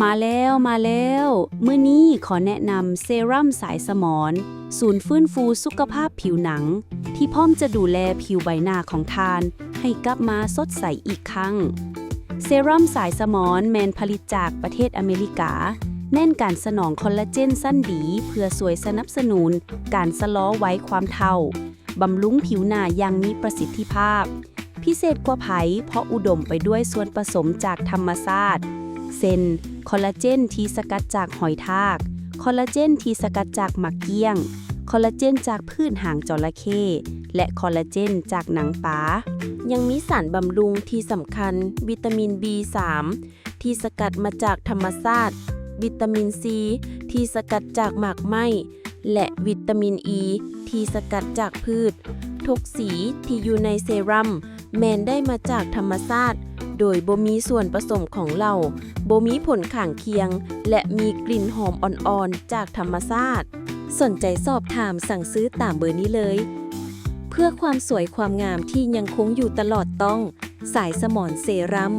ມາແລ້ວ ມາແລ້ວ! ມື້ນີ້ຂໍແນະນຳເຊຣັມສາຍສະໝອນ ສູນຟື້ນຟູສຸຂະພາບຜິວໜັງ ທີ່ພ້ອມຈະດູແລຜິວໃບໜ້າຂອງທ່ານໃຫ້ກັບມາສົດໃສອີກຄັ້ງ. ເຊຣັມສາຍສະໝອນແມ່ນຜະລິດຈາກປະເທດອາເມລິກາ, ເນັ້ນການສະໜອງຄອລລາເຈນຊັ້ນດີເພື່ອຊ່ວຍສະໜັບສະໜູນການຊະລໍໄວຄວາມເຖົ້າ, ບຳລຸງຜິວໜ້າຢ່າງມີປະສິດທິພາບ. ພິເສດກວ່າໃຜ ເພາະອຸດົມໄປດ້ວຍສ່ວນປະສົມຈາກທຳມະຊາດ ເຊັ່ນ ຄອລລາເຈນທີ່ສະກັດຈາກຫອຍທາກ, ຄອລລາເຈນທີ່ສະກັດຈາກໝາກກ້ຽງ, ຄອລລາເຈນຈາກພືດຫາງຈໍລະເຂ້ ແລະ ຄອລລາເຈນຈາກໜັງປາ. ຍັງມີສານບຳລຸງທີ່ສຳຄັນ ວິຕາມິນ ບີສາມ ທີ່ສະກັດມາຈາກທຳມະຊາດ, ວິຕາມິນ ຊີ ທີ່ສະກັດຈາກໝາກໄມ້ ແລະ ວິຕາມິນ ອີ ທີ່ສະກັດຈາກພືດ. ທຸກສີທີ່ຢູ່ໃນເຊຣັມແມ່ນໄດ້ມາຈາກທຳມະຊາດ ໂດຍບໍ່ມີສ່ວນປະສົມຂອງເຫຼົ້າ, ບໍ່ມີຜົນຂ້າງຄຽງ ແລະ ມີກິ່ນຫອມອ່ອນໆຈາກທຳມະຊາດ. ສົນໃຈສອບຖາມສັ່ງຊື້ຕາມເບີນີ້ເລີຍ. ເພື່ອຄວາມສວຍຄວາມງາມທີ່ຍັງຄົງຢູ່ຕະຫຼອດຕ້ອງ, ສາຍສະໝອນເຊຣັມ.